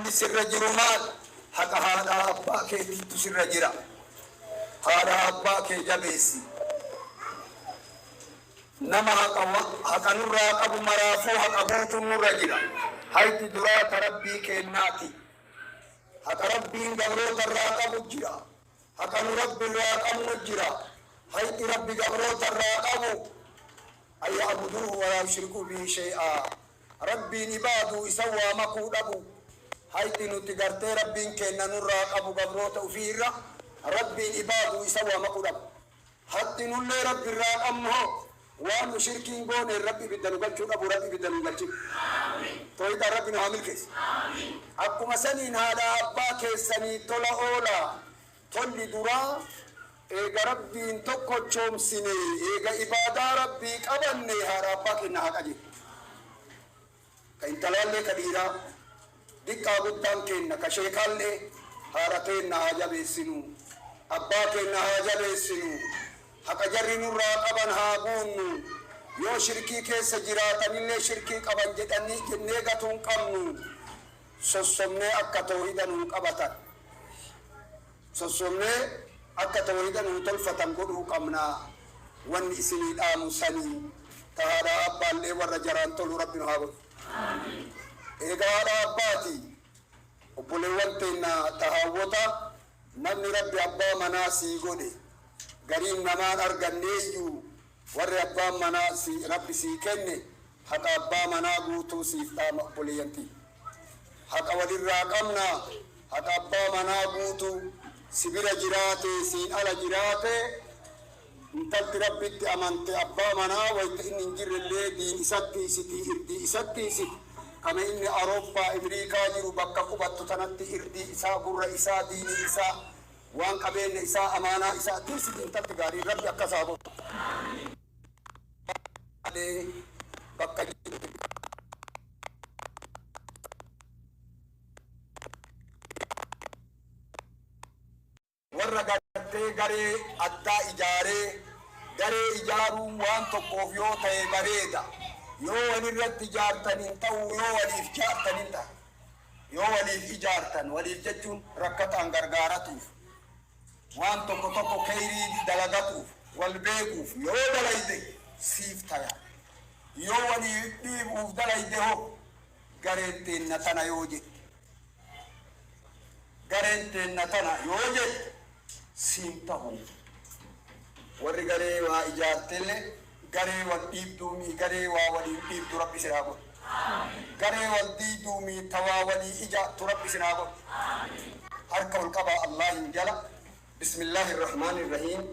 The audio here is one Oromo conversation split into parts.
Wanni sirra jiru maal? Haqa haadhaa abbaa keetiitu sirra jira. Haadhaa abbaa kee jabeessi. Nama haqa haqa nurraa qabu maraafuu haqa guutuun nurra jira. Hayti duraa ta Rabbii keennaati. Haqa Rabbiin gabroota irraa qabu jira. Haqa nu Rabbi irraa qabnu jira. Hayti Rabbi gabroota irraa qabu an ya'buduuhu walaa yushrikuu bihi shay'aa. Rabbiin ibaaduu isa waa makuu dhabu. Hayti nuti gartee Rabbiin keenna nurraa qabu gabroota ufii irra Rabbiin ibaaduu isa waa makuu dhabu. Haqni nullee Rabbi irraa qabnu hoo waan nu shirkii hin gooneen Rabbi ibidda nu galchuu dhabu Rabbi ibidda nu hin galchin. Toohidaan Rabbi nu haa milkeessu. Akkuma saniin haadhaa abbaa keessanii tola oolaa. Tolli duraa eega Rabbiin tokkochoomsine eega ibaadaa Rabbii qabanne haadha abbaa keenna haa qajeellu. Ka intalaallee ka dhiiraa, diqqaa guddaan keenna ka sheekaallee haadha teenna haa jabeessinu, abbaa keenna haa jabeessinu, haqa jarri nurraa qaban haa guunnu, yoo shirkii keessa jiraatanillee shirkii qaban jedhanii jennee gatuu hin qabnu, sossobnee akka toohida nuu qabatan, sossobnee akka toohida nuu tolfatan godhuu qabna. Wanni isinii dhaamu sani. Ta haadhaa abbaallee warra jaraan tolu Rabbi nu haa godhu. Eega haadhaa abbaati obboleewwan teenna ta haawwota namni Rabbi abbaa manaa sii godhe gariin namaan arganneeyyuu warri abbaan manaa si Rabbi sii kenne haqa abbaa manaa guutuu siif dhaama obboleeyyan tiyya. Haqa walirraa qabna haqa abbaa manaa guutuu si bira jiraate siin ala jiraate intalti Rabbitti amante abbaa manaa wayta inni hin jirrellee diin isatti isiti irdii isatti isiti kama inni Aroppaa Emriikaa jiru bakka qubattu tanatti irdii isaa gurra isaa diinii isaa waan qabeenna isaa amaanaa isaa tiisiti intalti gaariin Rabbi akkas haa godhu bakka jirtu. Warra gartee garee addaa ijaaree, garee ijaaruun waan tokkoof yoo ta'e bareeda. Yoo walirratti ijaartan hin ta'u, yoo waliif jaartan hin ta'a. Yoo waliif ijaartan, waliif jechuun rakkataan gargaaratuuf, waan tokko tokko keyrii dalagatuuf, wal beekuuf yoo dalayde siif taya. Yoo walii dhiibuuf dalayde hoo gareen teenna tana yoo jette. Gareen teenna tana yoo jette siin tahu. Warri garee waa ijaartelle garee wal dhiibduumii garee waa waliin dhiibdu Rabbi isin haa godhu. Garee wal diiyduumii ta waa walii ijaartu Rabbi isin haa godhu. Harka ol qabaa Allaahin jala. Bismillaahi Rahmaani Rahiim.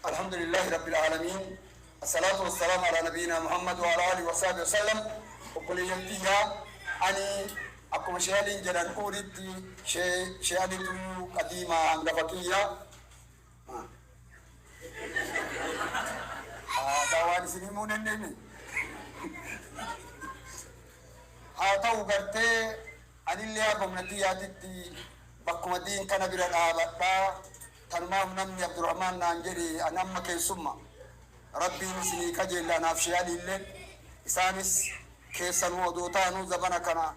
Alhamdulillaahi Rabbil Aalamiin. Assalaatu wassalaamu alaa nabiyyinaa Muhammad wa alaa aalihi wa sahbihi wa sallam. Obboleeyyan tiyya ani akkuma Shee Aliin jedhan uuritti Shee Shee Alitu qadiima hangafa kiyya. Haa waan isin himuu hin dandeenye. Haa ta'u gartee anillee haga humna tiyyaatitti bakkuma diin kana bira dhaabadha. Tanumaaf namni Abdurrahmaan naan jedhe ani amma keessumma. Rabbiin isinii qajeelle anaaf Shee Aliilleen isaanis keessanuu odoo taanuu zabana kana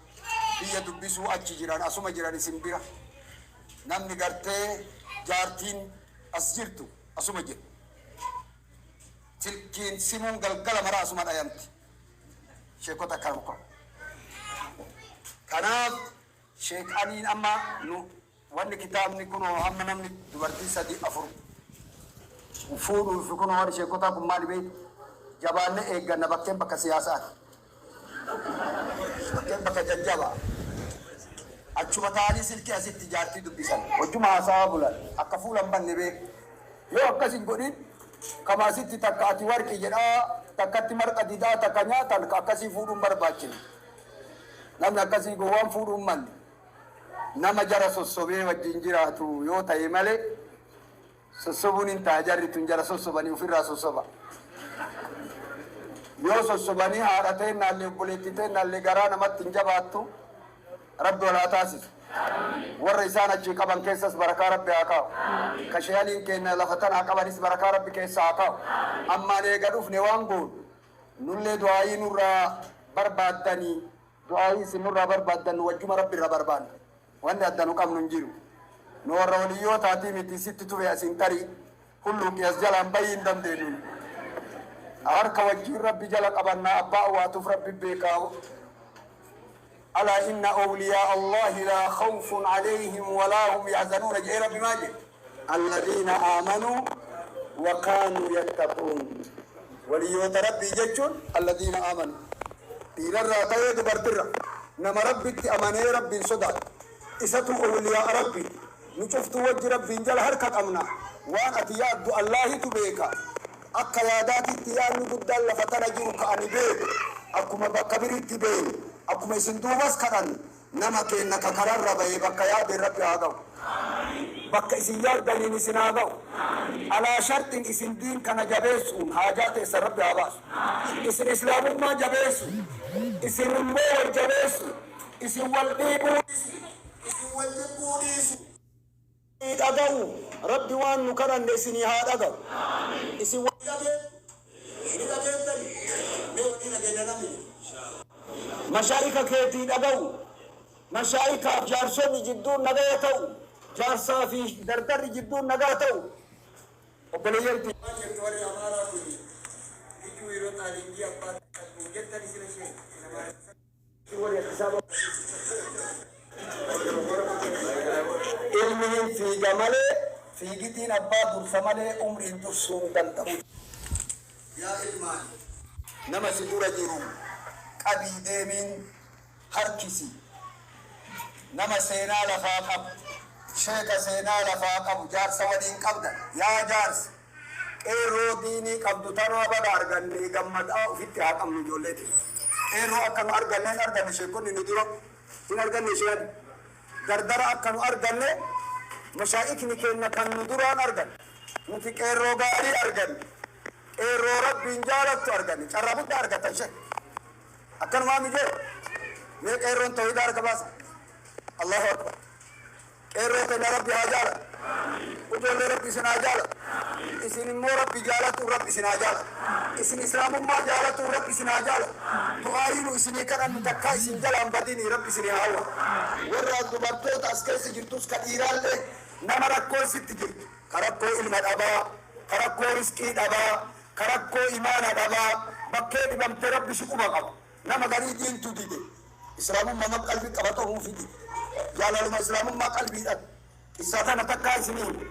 biyya dubbisuu achi jiran asuma jiran isin bira. Namni gartee jaartiin as jirtu asuma jira. Silkiin simuun galgala mara asuma dhayamti. Sheekota akkana. Kanaaf Sheek Aliin amma nu wanni kitaabni kunoo amma namni dubartii sadii afur fuudhuuf kunoo warri sheekotaa kun maali beektu? Jabaannee eegganna bakkeen bakka siyaasaati. Bakkeen bakka jajjabaa. Achuma taa'anii silkii asitti jaartii dubbisan. Wajjuma haasawaa bulan. Akka fuula hin banne beeku. Yoo akkas hin godhin kama asitti takka ati warqii jedhaa takkatti marqa didaa takka nyaatan ka akkasii fuudhuun barbaachine. Namni akkasii gowwaan fuudhuu hin malle. Nama jara sossobee wajjin jiraatu yoo ta'e malee sossobuun hin ta'a jarri tun jara sossobanii ofirraa sossoba. Yoo sossobanii haadha teennaallee obboleettii teennaallee garaa namatti hin jabaattu Rabbi wal haa taasisu. Warra isaan achii qaban keessas barakaa Rabbi haa kaa'u. Ka sheeyaliin keenna lafa tanaa qabanis barakaa Rabbi keessa haa kaa'u. Ammaan eega dhufne waan goonu nullee du'aayii nurraa barbaaddanii du'aayii isin nurraa barbaaddan nu wajjuma Rabbi irraa barbaanna. Wanni adda nu qabnu hin jiru. Nu warra waliyyootaatii miti sitti tufe asin tarii hulluuqi as jalaan bayii hin dandeenyu. Harka wajjiin Rabbi jala qabannaa abbaa awwaatuuf Rabbi beekaa. Alaa inna awliyaa Allahi laa khawfun alayhim walaa hum yahzanuuna jedhee Rabbi maal jedhe? Alladiina aamanuu wa kaanuu yattaquun. Waliyyoota Rabbii jechuun alladiina aamanuu. Dhiirarraa ta'ee dubartirra nama Rabbitti amanee Rabbiin sodaatu. Isatu awliyaa Rabbi. Nu cuftuu wajji Rabbiin jala harka qabna. Waan ati yaaddu Allaahitu beeka. Akka yaadaatitti yaadni guddaan lafa tana jiru ka ani beeku. Akkuma bakka biritti beenu. Akkuma isin duubas kadhannu. Nama keenna ka kararra bahee bakka yaadeen Rabbi haa ga'u. Bakka isin yaaddaniin isin haa ga'u. Alaa sharxin isin diin kana jabeessuun haajaa teessan Rabbi haa baasu. Isin islaamummaa jabeessu. Isin immoo wal jabeessu. Isin wal dhiibuu dhiisu. Isin wal jibbuu dhiisu. Dhaga'u. Rabbi waan nu kadhanne isinii haa dhaga'u. Isin wal dhageettu. Ni dhageettani. Mee walii dhageenya namni. Mashaayika keetii dhaga'u. Mashaayikaaf jaarsonni jidduun nagaya ta'u. Jaarsaa fi dardarri jidduun nagaa ta'u. Obboleeyyan tiyya. Maal jettu warri Amaaraa kun ijuu yeroo xaalinjii abbaa qabdu jettan isin ishee warri Addis Ababa. Ilmi hin fiiga malee fiigitiin abbaa dursa malee umriin dursuu hin danda'u. Yaa ilmaan nama si dura jiru qabii deemiin harkisi. Nama seenaa lafaa qabu, sheeka seenaa lafaa qabu jaarsa waliin qabdan. Yaa jaarsa qeerroo diinii qabdu tanaa baga argannee gammadaa ofitti haa qabnu ijoollee teenya. Qeerroo akka nu arganne hin arganne sheekonni nu dura hin arganne isheen. Dardara akka nu arganne mashaa'ikni keenya kan nu duraan arganne. Nuti qeerroo gaarii arganne. Qeerroo Rabbiin jaalattu arganne. Carraa guddaa argattan sheek. Akkanumaa mijee mee qeerroon tawhiida harka baasa. Allahu akbar. Qeerroo keenya Rabbi haa jaalatu. Ijoollee Rabbi isin haa jaalatu. Isin immoo Rabbi jaalatuun Rabbi isin haa jaalatu. Isin islaamummaa jaalatuun Rabbi isin haa jaalatu. Du'aayii nu isinii kadhannu takkaa isin jalaan badinii Rabbi isinii haa hawwatu. Warra dubartoota as keessa jirtus ka dhiiraallee nama rakkoon sitti jirtu. Ka rakkoo ilma dhabaa, ka rakkoo risqii dhabaa, ka rakkoo imaana dhabaa, bakkee dhibamte Rabbi si quba qaba. Nama garii diintu dide. Islaamummaa ma qalbii qabatamuufi dide. Jaalaluma islaamummaa qalbii dhabe. Qissaa tana takkaa isinii hima.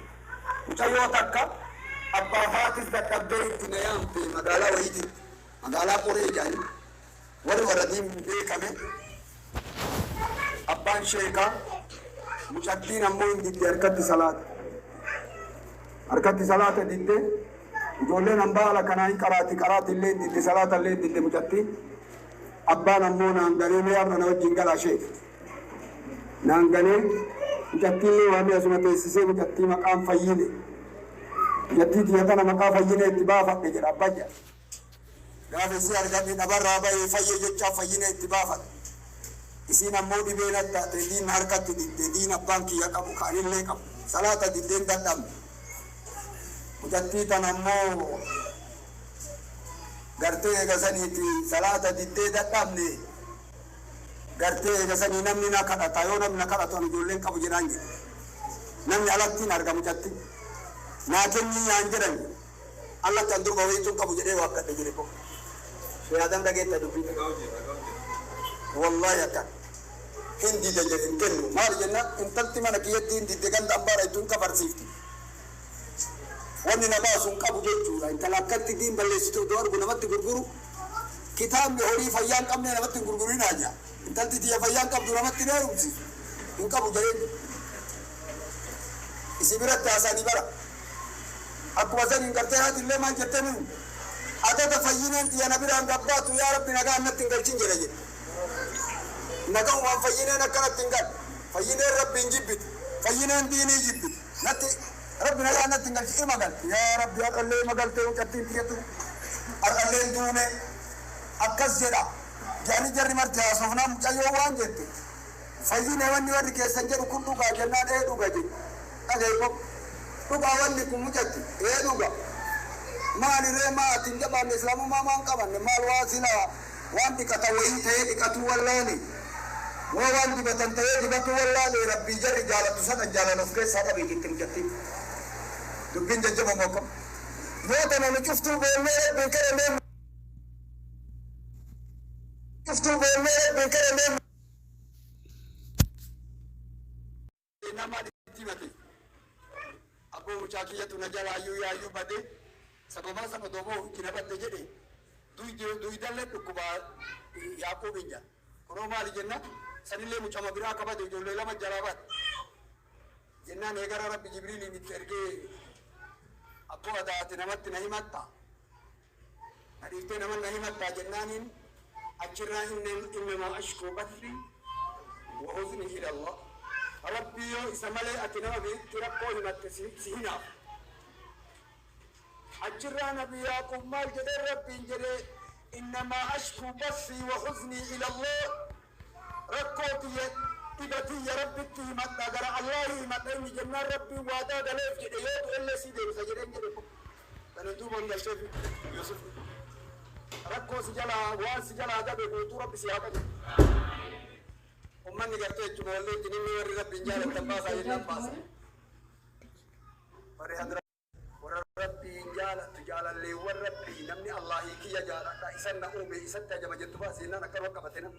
Mucayyoo takka abbaa haatis dadhabdee itti na yaamte magaalaa wayiititti. Magaalaa Qoree jedhanii. Warri warra diin beekame. Abbaan sheekaa mucattiin ammoo hin didde harkatti salaata. Harkatti salaata didde. Ijoolleen hambaa ala kanaa hin qaraati qaraati illee hin didde salaata illee hin didde mucattiin. Abbaan ammoo naan galee mee har'a na wajjin galaa sheek. Naan galee mucattii illee waamee asuma teessisee mucattii maqaan Fayyine. Mucattii tiyya tana maqaa Fayyine itti baafadhe jedha abbaan jedha. Gaafa isii argadhe dhabarraa bahee fayye jechaaf fayyine itti baafadhe. Isiin ammoo dhibee natti taate diin harkatti didde diin abbaan kiyya qabu ka anillee qabu. Salaata diddeen dadhabne. Mucattii tana ammoo gartee eega saniiti salaata diddee dadhabne gartee eega sanii namni na kadhata yoo namni na kadhatu ani ijoolleen qabu jedhaan jedhe. Namni alatti hin arga mucatti. Naa kennii naan jedhan jedhe. Allatti an durba wayiitu hin qabu jedhee waakkadhe jedhe ko. Shee Adam dhageetta dubbii tana. Wallahi akkan. Hin dide jedhe hin kennu. Maali jennaan intalti mana kiyyatti hin didde ganda ambaara ittu hin kafarsiifti. Wanni na baasu hin qabu jechuudha. Intala akkatti diin balleessitu odoo argu namatti gurguru. Kitaabni horii fayyaa hin qabnee namatti hin gurgurinaa jedha. Intalti tiyya fayyaa hin qabdu namatti hin heerumsiisu. Hin qabu jedheen. Isii biratti haasa'anii bara. Akkuma saniin gartee haati illee maal jettee nu himte. Adada fayyineen tiyya na biraan gabbaatu yaa Rabbi nagaan natti hin galchin jedhe jedhe. Nagahumaan fayyineen akkanatti hin galle. Fayyineen Rabbiin jibbite. Fayyineen diinii jibbite. Natti Rabbi nagaan natti hin galchin ima galte. Yaa Rabbi har'allee ima galtee mucattiin tiyyatu har'allee hin duune. Akkas jedha. Jedhanii jarri marti haasofnaan mucayyoo waan jette. Fayyine wanni warri keessan jedhu kun dhugaa jennaan ee dhuga jedhe. Dhaga'i koo. Dhugaa wanni kun mucatti? Ee dhuga. Maali ree maa ati hin jabaanne islaamummaa maa hin qabanne maal waa sila waan dhiqatan wayii ta'ee dhiqatuu wallaale. Waa waan dibatan ta'ee dibatu wallaalee Rabbii jarri jaalatu sana jaalala of keessaa dhabe jetti mucattiin. Dubbiin jajjaba moo akkam? Yoo tana nu cuftuu beennee Rabbiin kadhannee cuftuu beennee Rabbiin kadhannee nama itti himate. Abboo mucaa kiyyatu na jalaayyuu yaayyuu bade sababaa san odoo boohu itti na badde jedhe duydallee dhukkubaa Yaaquubiin jedha. Kunoo maali jenna sanillee mucama biraa akka bade ijoollee lama jalaa bade. Jennaan eegara Rabbi Jibriiliin itti ergee abboo adaati namatti na himatta. Na dhiiftee nama na himattaa jennaaniin achirraa innamaa ashkuu bathi wa huzni ila Allah. Rabbii yoo isa malee ati nama biratti rakkoo himatte si hinaafu. Achirraa Nabi Yaaquub maal jedhee Rabbiin jedhee innamaa ashkuu bathi wa huzni ila Allah. Rakkoo tiyya dhiba tiyya Rabbitti himadha gara Allahi himadha inni jennaan Rabbiin waadaa galeef jedhe yoo du'ellee sii deebisa jedheen jedhe kun. Kana duuba ol galcheef Yusuf. Rakkoo si jalaa waan si jalaa dabe guutuu Rabbi si haa qabu. Ummanni gartee jechuun walleetti namni warri Rabbiin jaalattan baasaa jennaan baasa. Warri hadra warra Rabbiin jaalattu jaalalleewwan Rabbii namni Allaahii kiyya jaaladha isan na uume isatti ajama jettu baasi jennaan akkanuma qabate nama.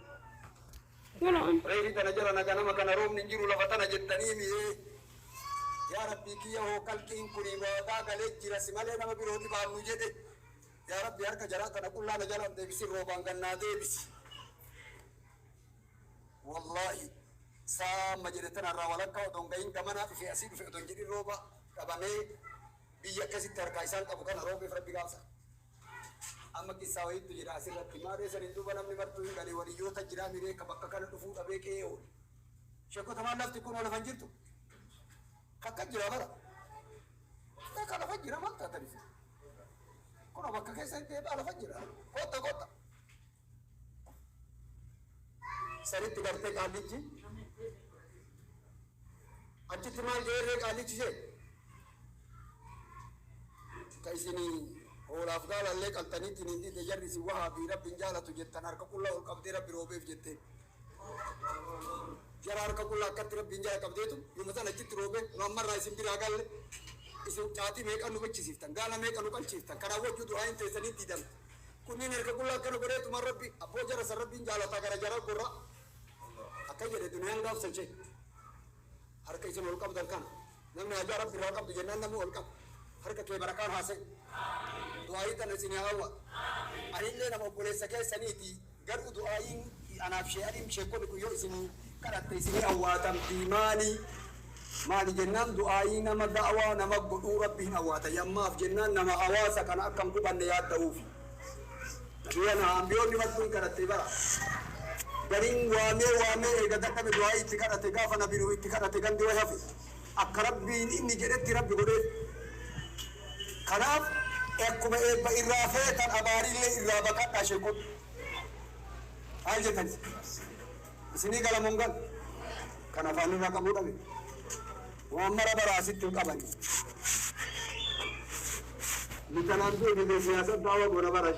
Reefi tana jala na ganama kana roobni hin jiru lafa tana jettanii mi'ee. Yaa Rabbii kiyya hoo kalqiin kuni waadaa galee jira si malee nama biroo dhibaannu jedhe. Yaa Rabbi harka jaraa tana qullaa na jalaan deebisin roobaan gannaa deebisi. Wallaahi saama jedhe tanarraa walakkaa odoon gahin gamanaa dhufe asii dhufe odoon jedhin rooba dhabamee biyya akkasitti harkaa isaan qabu kana roobeef Rabbi gaafsa. Amma qissaa wayiitu jira asirratti maarree saniin duuba namni martuu hin galee waliyyoota jiraa miree ka bakka kana dhufuu dhabee qe'ee oole. Sheekota maal lafti kun lafa hin jirtu? Kakka jira bara. Takka lafa jira maal taatan isin? Kun bakka keessa hin deebi'a lafa jira. Kotta kotta. Sanitti gartee qaallichi achitti maal jedhee qaallichi ishee? Ka isinii hoolaaf gaalallee qaltaniitti niin didde jarri isin wahaabii Rabbiin jaalatu jettan harka qullaa ol qabdee Rabbi roobeef jetteen. Jara harka qullaa akkatti Rabbiin jala qabdeetu yooma sana achitti roobee nu ammarraa isin biraa galle isin caatii meeqa nu bachisiiftan gaala meeqa nu qalchiiftan kanaan wajjuu du'aa hin teessanii didamte. Kunniin harka qullaa akkana godheetuma Rabbi abboo jara san Rabbiin jaalataa gara jara gorra akka jedhe duniyaan gaafsan ishee harka isin ol qabdan kana namni hajaa Rabbi irraa qabdu jennaan namni ol qaba harka kee barakaan haasa'e du'aayii tana isin haa hawwa anillee nama obboleessa keessaniiti garuu du'aayiin anaaf shee'aniin sheekonni kun yoo isin kadhatte isinii awwaatamti maali maali jennaan du'aayii nama da'waa nama godhuu Rabbi hin awwaata yammaaf jennaan nama hawaasa kana akka hin qubanne yaadda'uufi. Nabiyana ambiyoonni martuu hin kadhatte bara. Gariin waamee waamee eega dadhabe du'aayii itti kadhate gaafa nabi Nuh itti kadhate gandi way hafe. Akka Rabbiin inni jedhetti Rabbi godheef. Kanaaf akkuma eebba irraa feetan abaariillee irraa baqadhaa sheekota. Maal jettan? Isinii gala moo hin galu? Kan afaan irraa qabuu dhabe. Waan mara bara asitti hin qabani. Nu tanaan du'e biyya siyaasa daawa goona bara.